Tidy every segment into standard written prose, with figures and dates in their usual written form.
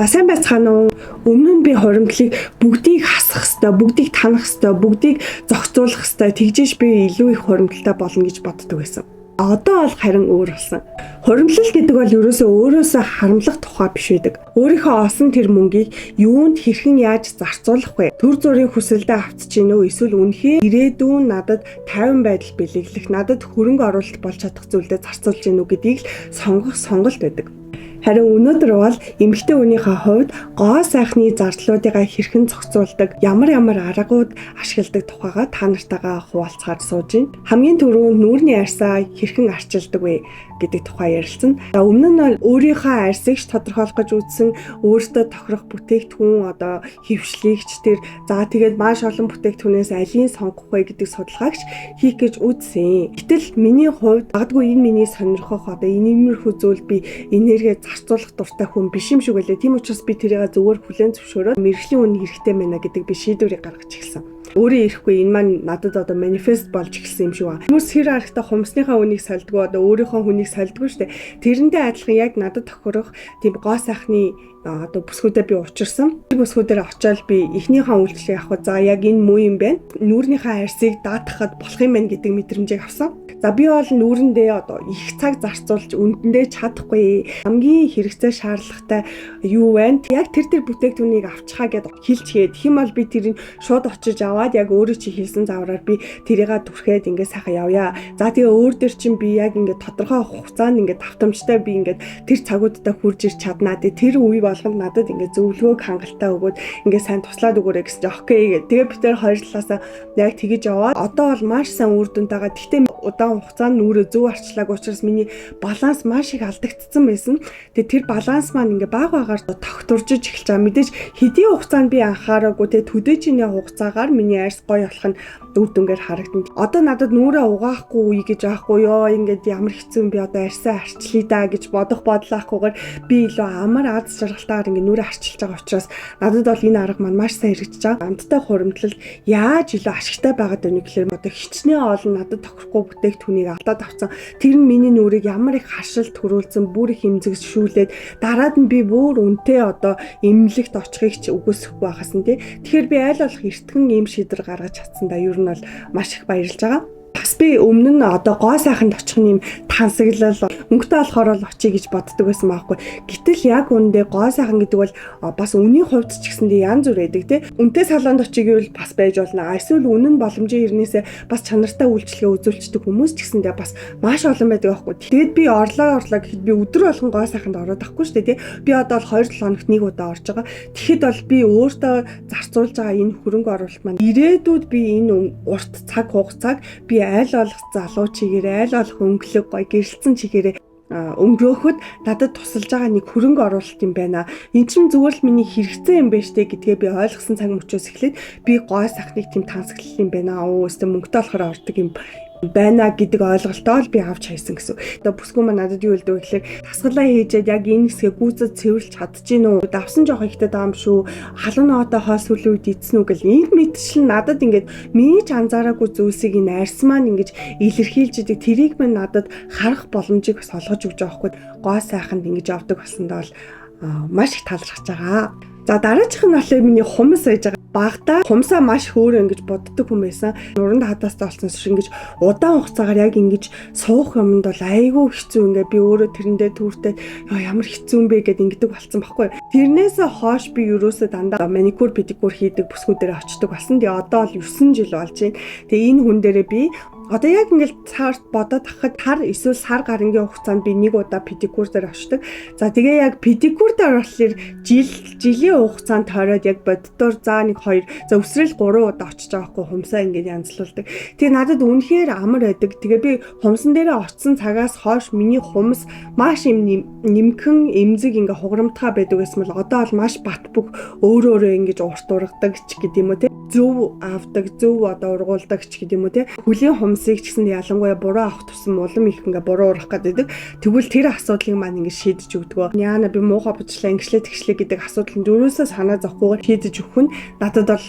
За, сайн байцгаана уу? Өмнө нь би хуримтлалыг бүгдийг хасах хэвээр, бүгдийг танах хэвээр, бүгдийг зохицуулах хэвээр, тэгжээж би илүү их хуримтлалтай болно гэж боддог байсан. Одоо бол харин өөр болсон. Хуримтлал гэдэг бол ерөөсөө өөрөөсөө харамлах тухай биш байдаг. Өөрийнхөө олсон тэр мөнгийг юунд, хэрхэн, яаж зарцуулах вэ? Түр зуурын хүсэлдээ автчих гин үү? Эсвэл үнэхээр ирээдүйн надад тайван байдал бэлэглэх, надад хөрөнгө оруулалт болж чадах зүйлдээ зарцуулж гин үү гэдгийг л сонгох сонголт байдаг. Харин өнөөдөр бол эмэгтэй хүнийхээ хувьд гоо сайхны зардлуудыгаа хэрхэн зохицуулдаг, ямар ямар аргууд ашигладаг тухайгаа та нартайгаа хуваалцахаар сууж байна. Хамгийн түрүүнд нүүрний арьсаа хэрхэн арчилдаг вэ гэдэг тухай ярилцсан. За, өмнө нь бол өөрийнхөө арьсыг ч тодорхойлох гэж үзсэн, өөртөө тохирох бүтээгдэхүүн одоо хэвшлийгч тэр, за, тэгээд маш олон бүтээгдэхүүнээс алийг сонгох вэ гэдэг судалгаагч хийх гэж үзсэн. Гэтэл миний хувьд магадгүй энэ миний сонирхох одоо энэ иймэрхүү зүйл би энерги зарцуулах дуртай хүн биш юм шиг байлаа. Тийм учраас би тэрийг зүгээр хүлээн зөвшөөрөөд мэргэжлийн үн хэрэгтэй байна гэдэг би шийдвэрийг гаргаж эхэлсэн. Өөрөө ирэхгүй энэ маань надад одоо manifest болж эхэлсэн юм шиг байна. Хүмүүс хэр аргатай хумсныхаа үнийг сольдгоо, одоо өөрийнхөө хүнийг сольдгоо штэ. Тэрнтэй адилхан яг надад тохирох тийм гоо сайхны одоо бүсгүүдээ би учирсан. Тэр бүсгүүдээр очиод би эхнийхээ үйлчлэгийг авах, за, яг энэ муу юм байна. Нүүрнийхээ арьсыг даатгахад болох юм байна гэдэг мэдрэмжийг авсан. За, би бол нүүрэндээ одоо их цаг зарцуулж үндэндээ чадахгүй. Хамгийн хэрэгцээ шаардлагатай юу байна? Яг тэр тэр бүтээгдэхүүнийг авчихаа гэд хэлчихээд хэм бол би тэрийг шууд очиж аваад яг өөрөө чи хэлсэн загвараар би тэрийг түрхээд ингээд сайхан явъя. За, тэгээ өөр дөр чинь би яг ингээд тодорхой хугацаанд ингээд давтамжтай би ингээд тэр цагуудтай хүрж ирч чаднаа. Тэгээ тэр үе болгонд надад ингээд зөвлөгөөг хангалттай өгөөд ингээд сайн туслаад өгөөрэй гэсэн чи okay гэх. Тэгээ бид тэр хоёр талаасаа яг тэгэж яваад одоо бол маш сайн үр дүнтэй байгаа. Гэхдээ удаан хугацаанд нүүрээ зөв арчлаагүй учраас миний баланс маш их алдагдсан байсан. Тэгээ тэр баланс маань ингээ баг багаар тогтворжиж эхэлж байгаа. Мэдээж хэдийн хугацаанд би анхаараагүй те, төдийжиний хугацаагаар миний арьс гоё болох нь үр дүнгээр харагдана. Одоо надад нүүрээ угаахгүй үе гэж аахгүй ёо, ингээд ямар хэцүү юм би, одоо арьсаа арчлая да гэж бодох бодол авахгүйгээр би илүү амар аз жаргалтайгаар ингээд нүүрээ арчилж байгаа учраас надад бол энэ арга маань маш сайн хэрэгжиж байгаа. Амттай хуримтлал яаж илүү ашигтай байгаад байна гэхээр одоо хичнээн олон надад тохирохгүй бүтээгдэхүүнийг алдаад авсан. Тэр нь миний нүүрийг ямар их харшил төрүүлсэн, бүр их эмзэгшүүлээд дараад нь би бүр үнэтэй одоо эмнэлэгт очихыг ч үгүйсэхгүй байхасан тий. Тэгэхээр би аль болох эртхэн ийм шийдвэр гаргаж чадсан да ер нь бол маш их баярлж байгаа. Бас би өмнө нь одоо гоо сайханд очих юм тансаглал өнгөтэй болохоор л очие гэж боддог байсан байхгүй. Гэтэл яг үүндээ гоо сайхан гэдэг бол бас үнийн хувьд ч гэсэндээ янз бүр байдаг те. Үнэтэй салонд очие гэвэл бас байж болно. Эсвэл үнэн нь боломжийн хэрнээсээ бас чанартай үйлчилгээ үзүүлчихдэг хүмүүс ч гэсэндээ бас маш олон байдаг байхгүй. Тэгээд би орлоо орлоо гэхэд би өдөр болгон гоо сайханд ороод авахгүй шүү дээ те. Би одоо л 2-7 хоногт нэг удаа орж байгаа. Тэгэхэд бол би өөртөө зарцуулж байгаа энэ хөрөнгө оруулалт маань ирээдүйд би энэ урт цаг хугацааг би аль болох залуу чигээрээ, аль болох өнгөлөг, гоё гэрэлтсэн чигээрээ өнгөрөөхөд надад тусалж байгаа нэг хөрөнгө оруулалт юм байна. Эн чинь зүгээр л миний хэрэгцээ юм байна штэ гэдгээ би ойлгосон цаг мөчөөс эхлээд би гоо сайхныг тийм тансаглал юм байна. Оо, өстө мөнгөтэй болохоор ордог юм байна гэдэг ойлголтоо л би авч хайсан гэсэн. Одоо бүсгүй маань надад юу хэлдэг вэ гэхээр дасгалаа хийжээд яг энэ хэсгээ гүйцэд цэвэрлж чадчихээн үү? Давсан жоох ихтэй даам шүү. Халуун ноодоо хоол сүүлийн үед идсэн үү гэл энэ мэтчлэн надад ингээд миний ч анзаараагүй зүйлсийг энэ арьс маань ингэж илэрхийлж идэг. Тэрийг мань надад харах боломжийг бас олгож өгч байгаа хгүй. Гоо сайханд ингэж явдаг болсондоо бол маш их талархаж байгаа. За, дараачих нь болохоор миний хумс байж байгаа. Багада хумсаа маш хөөрөө ингэж боддог хүн байсан. Нуруунд хадаастай болсон шиг ингэж удаан хугацаагаар яг ингэж суух юмд бол айгүй хэцүү, ингээ би өөрөө тэрэндээ түүртэй ямар хэцүү юм бэ гэд ингэдэг болсон байхгүй. Тэрнээсээ хойш би ерөөсөө дандаа маникюр, педикюр хийдэг бүсгүүдээр очдог болсон. Тэгээ одоо бол 9 жил болж байна. Тэгээ энэ хүн дээрээ би одоо яг ингээл цаарт бодоод ахад тар эсвэл сар гарангийн хугацаанд би нэг удаа педикюр дээр очдог. За, тэгээ яг педикюр дээр болохоор жил жилийн хугацаанд тойроод яг боддоор за нэг хоёр, за өсрөл гурван удаа очиж байгаа хгүй, хумсаа ингээд янзлуулдаг. Тэгээ надад үнэхээр амар байдаг. Тэгээ би хумсан дээрээ очсон цагаас хойш миний хумс маш юм нэмхэн эмзэг ингээ хугарамтгай байдаг гэсэн бол одоо бол маш бат бөх өөрөө өөрөө ингэж урт ургадаг ч гэдэг юм уу те, зөв авдаг, зөв одоо ургуулдаг ч гэдэг юм уу те. Хөлийн хумсыг ч гэсэн ялангуяа буруу авах тусам улам их ингээ буруу урах гэдэг. Тэгвэл тэр асуудлыг маань ингээ шийдэж өгдөг. Яна би муухай буцлаа, ингэшлээ тэгшлээ гэдэг асуудал нь юусоо санаа зовхгүйгээр шийдэж өгөх нь надад бол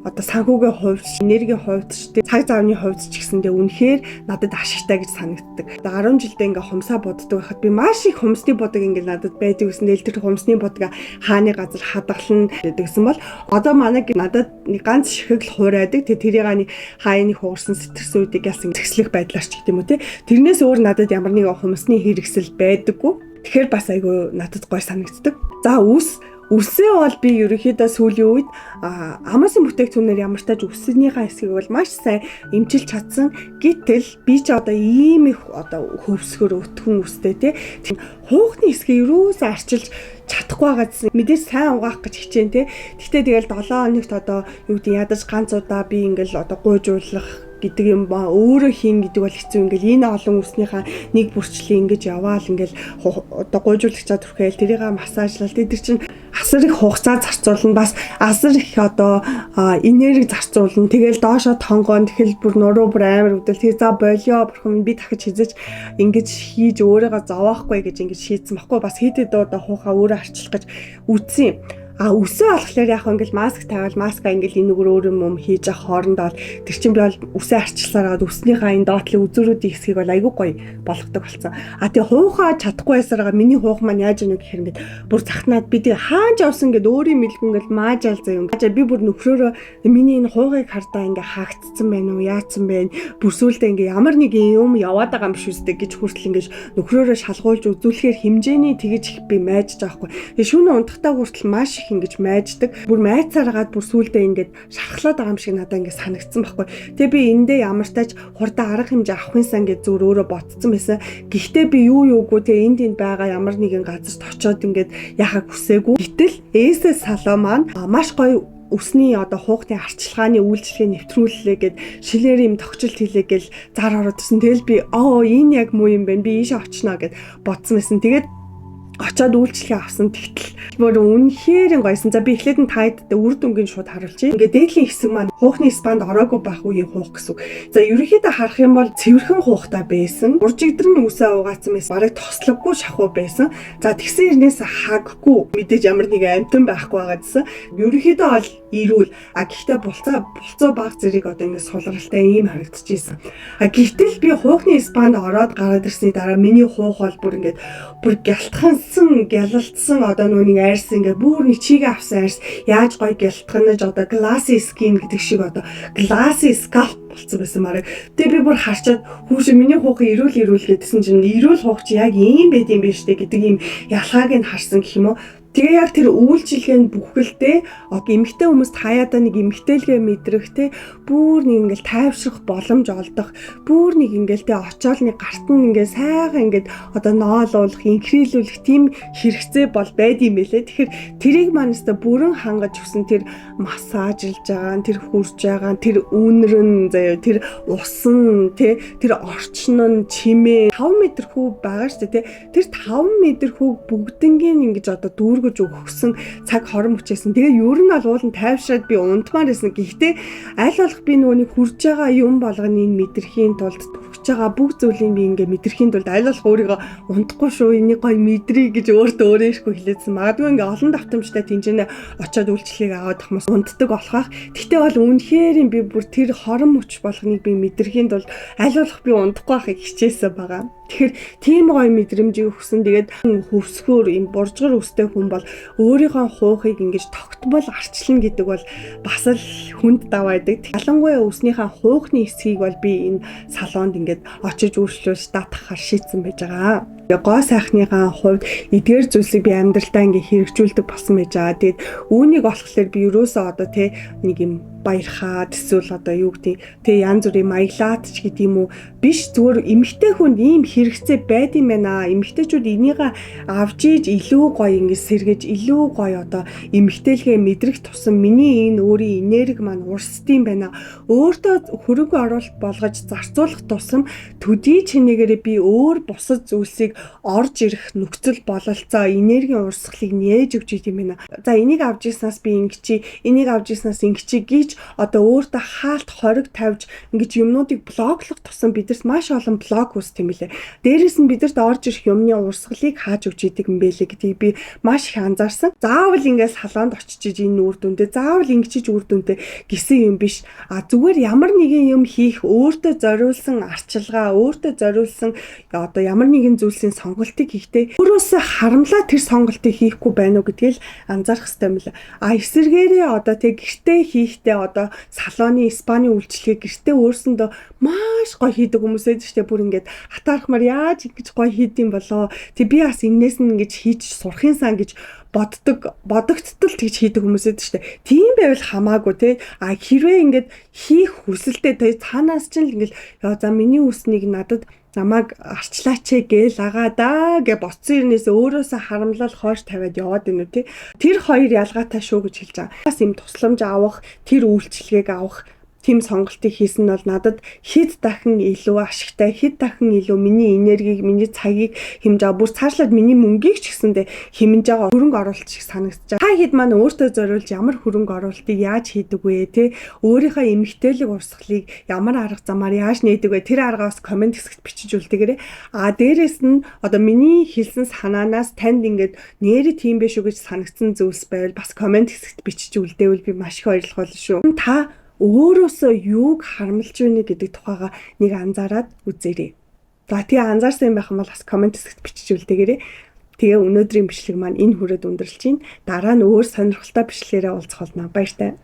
Одоо санхүүгийн хувьд, энергийн хувьд ч, цаг завны хувьд ч гэсэндээ үнэхээр надад ашигтай гэж санагддаг. Одоо 10 жилдээ ингээ хумсаа буддаг байхад би маш их хумсны будаг ингээ надад байдаг гэсэн. Тэгэл тэр хумсны будаг хааны газар хадгална гэдэгсэн бол одоо манай надад нэг ганц ширхэг л хуурайдаг. Тэгээ тэрийг нэг хааны хуурсан сэтэрсэн үдийг яасан зэгслэх байдлаар ч гэдэм үү те. Тэрнээс өөр надад ямар нэгэн хумсны хэрэгсэл байдаггүй. Тэгэхээр бас айгүй надад гой санагддаг. За, үс. Үсээ бол би ерөнхийдөө сүүлийн үед Амасын бүтээгдэхүүнээр ямар ч тааж үснийхаа хэсгийг бол маш сайн эмчилж чадсан. Гэтэл би ч одоо ийм их одоо хөвсгөр өтгөн үстэй те. Хуухны хэсгийг ерөөсөө арчилж чадахгүй байгаадсэн. Мэдээж сайн угаах гэж хичээн те. Гэхдээ тэгэл 7 хоногт одоо юу гэдэг, ядаж ганц удаа би ингээл одоо гуйжуулах гэдэг юм ба өөрөө хийн гэдэг бол хэцүү. Ингээл энэ олон үснийхаа нэг бүрчлээ ингэж яваал, ингээл одоо гуйжуулагчаа түрхээл, тэрийг массажлал, тэр чинь асар их хугацаа зарцуулна, бас асар их одоо энерги зарцуулна. Тэгэл доошо тонгоон, тэгэл бүр нуруу бүр амар өвдөл. Тэгээ за болио, бурхан, би дахиж хизэж ингэж хийж өөрийгөө зовоохгүй гэж ингэж шийдсэн баггүй. Бас хэд хэд удаа хуухаа өөрөө арчлах гэж үтсэн юм. А үсээ болохоор яг ингээл маск тавиал, маска ингээл энэ нүгэр өөр юм хийж авах хоорондоо тэр чинь би бол үсээ арчилсаар гад үснийхаа энэ доотлын үзүүрүүдийн хэсгийг бол айгүй гоё болгодог болсон. А тэгээ хуухаа чадахгүй байсараа миний хуух маань яаж ийнө гэхээр ингээд бүр захнаад би тэгээ хааж явсан гэд өөрийн мэлгүй ингээл маажаал заяа. Би бүр нөхрөөрөө миний энэ хуугыг хардаа ингээ хаагдцсан байна уу, яатсан бэ? Бүр сүулдэ ингээ ямар нэг юм яваад байгаа юм биш үстэй гэж хүртэл ингээ нөхрөөрөө шалгуулж үзүүлэхээр хэмжээний тэгэж их би майжж байгаа хгүй. Тэгээ шүүнэ унтахтаа хүртэл маш их ингэж майждаг. Бүр майцаараад бүр сүулдэ ингээд шархлаад байгаа юм шиг надад ингээд санагдсан байхгүй. Тэгээ би эндээ ямар тач хурдан арга хэмжээ авахын сан гэж зүгээр өөрөө ботцсон байсан. Гэхдээ би юу юугүй тэгээ энд энд байгаа ямар нэгэн газарт очиод ингээд яхаг хүсээгүй. Гэтэл SS салон маань маш гоё үсний одоо хуухны арчилгааны үйлчилгээ нэвтрүүллээ гэд шилээр юм тогтчлт хийлээ гэл зар ороод ирсэн. Тэгэл би оо, энэ яг муу юм байна. Би ийшээ очно гэд бодсон байсан. Тэгээд очоод үйлчлэгээ авсан, тэгтэл бүр үнэхээр гоёсон. За, би эхлээд нь таад үр дүнгийн шууд харуулчих. Ингээд дээдлийн хэсэг маань хуухны spa нд ороогүй байх үеийн хуух гэсэн үг. За, ерөнхийдөө харах юм бол цэвэрхэн хуухтай байсан. Уржигдэр нь үсээ угаацсан байсан. Бараг тослоггүй шахуу байсан. За, тэгсэн хэрнээс хаггүй, мэдээж ямар нэгэн амтан байхгүй байгаа гэсэн. Ерөнхийдөө бол эрүүл. А гэхдээ булцаа булцуу баг зэрэг одоо ингээд сулралтай ийм харагдчихийсэн. А гэтэл би хуухны spa нд ороод гараад ирсний дараа миний хуух бол бүр ингээд бүр гялтхансан, гялалтсан, одоо нүг арьс ингээд бүр нэг чигээ авсан арьс яаж гоё гялтганаж, одоо glassy skin гэдэг шиг одоо glassy scalp болцсон байсан мараг. Тэгээ би бүр харчаад хүүшээ, миний хуух эрүүл эрүүл гэдсэн чинь эрүүл хуух чи яг ийм байд юм биш үү гэдэг ийм ялгааг нь харсан гэх юм уу. Тэгээ яг тэр үйлчилгээ нь бүхэлдээ эмэгтэй хүмүүст хаяадаа нэг эмэгтэйлгээ мэдрэх те, бүр нэг ингээл тайвшрах боломж олдох, бүр нэг ингээл те, очоол нэг гарт нь ингээл сайхан ингээд одоо ноолуулах, инхрийлүүлэх тийм хэрэгцээ бол байд юм байлээ. Тэгэхээр тэрийг маань өстө бүрэн хангаж өгсөн тэр массажлж байгаа, тэр хурж байгаа, тэр үнэр нь заяа, тэр усан те, тэр орчин нь чимээ 5 м хүү байгаа шүү дээ те. Тэр 5 м хүүг бүгднгийн ингэж одоо дүүргэж өгсөн цаг хорон мөчээсэн. Тэгээ ер нь бол уулын тайвшраад би унтмаар байсан. Гэхдээ аль болох би нөгөө нэг хурж байгаа юм болгоныг мэдрэхийн тулд, түрхэж байгаа бүх зүйлийг би ингээ мэдрэхийн тулд аль болох өөрийгөө унтахгүй шүү, энийг гоё мэдрий гэж өөртөө өөрөө ирэхгүй хэлээдсэн. Магадгүй ингээ олон давтамжтай тэнцэнэ очиод үйлчлэгийг аваад тахмас унтдаг болох ах. Гэхдээ бол үнэхээр би бүр тэр хорон мөч болгоныг би мэдрэхийн тулд аль болох би унтахгүй байхыг хичээсэн байгаа. Тэгэхээр тийм гоё мэдрэмжийг өгсөн. Тэгээд хөвсгөр юм буржгар өстэй хүн бол өөрийнхөө хуухыг ингэж тогтмол арчилна гэдэг бол бас л хүнд даваа байдаг. Ялангуяа үснийхээ хуухны хэсгийг бол би энэ салонд ингээд очиж үйлчлүүлж даатгахаар шийдсэн байж байгаа. Гоо сайхныхаа хувьд эдгээр зүйлсийг би амьдралдаа ингээ хэрэгжүүлдэг болсон байж байгаа. Тэгээд үүнийг болохоор би ерөөсөө одоо те нэг юм баярхаад эсвэл одоо юу гэдэг те янз бүрийн маяглаад ч гэдэг юм уу биш, зүгээр эмэгтэй хүнд ийм хэрэгцээ байд юм байна. Эмэгтэйчүүд энийг авч иж илүү гоё ингэ сэргэж, илүү гоё одоо эмэгтэйлгээ мэдрэх тусам миний энэ өөрийн энерги маань урсдсан байна. Өөртөө хөрөнгө оруулалт болгож зарцуулах тусам төдий чинээгээрээ би өөр бусад зүйлсийг орж ирэх нөхцөл бололцоо, энергийн урсгалыг нээж өгч идэм байна. За, энийг авч ирснаас би ингэчи, энийг авч ирснаас ингэчи гэж одоо өөртөө хаалт хориг тавьж ингэж юмнуудыг блоклох тусам бидэрт маш олон блок үүсдэг юм билээ. Дээрээс нь бидэрт орж ирэх юмны урсгалыг хааж өгч идэг юм бэлээ гэдгийг би маш их анзаарсан. Заавал ингээд салонд очиж энэ үр дүнтэй, заавал ингэж үр дүнтэй гэсэн юм биш. А зүгээр ямар нэгэн юм хийх өөртөө зориулсан арчилгаа, өөртөө зориулсан одоо ямар нэгэн зүйлсийн сонголтыг хийхдээ өөрөөсөө харамлаа тэр сонголтыг хийхгүй байна уу гэдгийг л анзаарах хэрэгтэй юм лээ. А эсэргээрээ одоо тэг гэртээ хийхдээ одоо салоны спаны үйлчилгээг гэртээ өөрсөндөө маш гоё хийдэг хүмүүс байдаг шүү дээ. Бүр ингээд хатаархмаар яаж ингэж гоё хийдэм болоо. Тэг би бас энээс нь ингэж хийж сурахын сан гэж боддог, бодогдтол тэгж хийдэг хүмүүс байдаг шүү дээ. Тийм байвал хамаагүй те. А хэрвээ ингээд хийх хүсэлтэй те, цаанаас чинь л ингээд яа, за, миний үснийг надад намайг арчлаач гээл агаа да гэж ботсон ирнээс өөрөөсөө харамлал хойш тавиад яваад байна уу те. Тэр хоёр ялгаатай шүү гэж хэлж байгаа. Бас юм тусламж авах, тэр үйлчилгээг авах, тийм сонголтыг хийсэн нь бол надад хэд дахин илүү ашигтай, хэд дахин илүү миний энергийг, миний цагийг хэмжээ, бүр цаашлаад миний мөнгийг ч гэсэндээ хэмнэж байгаа хөрөнгө оруулалт шиг санагдаж байгаа. Та хэд маань өөртөө зориулж ямар хөрөнгө оруулалтыг яаж хийдэг вэ те? Өөрийнхөө эмэгтэйлэг урсгалыг ямар арга замаар яаж нээдэг вэ? Тэр аргаас comment хэсэгт бичиж үлдээгээрэй. А дээрэс нь одоо миний хэлсэн санаанаас танд ингээд нэрээ тийм биш үү гэж санагдсан зүйлс байвал бас comment хэсэгт бичиж үлдээвэл би маш их баярлах болно шүү. Та өөрөөсөө юуг харамлж байна гэдэг тухайга нэг анзаараад үзээрэй. За, тэгээ анзаарсан юм байх юм бол бас comment хэсэгт бичиж үлдээгээрэй. Тэгээ өнөөдрийн бичлэг маань энэ хүрээд өндөрлөж байна. Дараа нь өөр сонирхолтой бичлэгээрээ уулзах болно. Баяртай.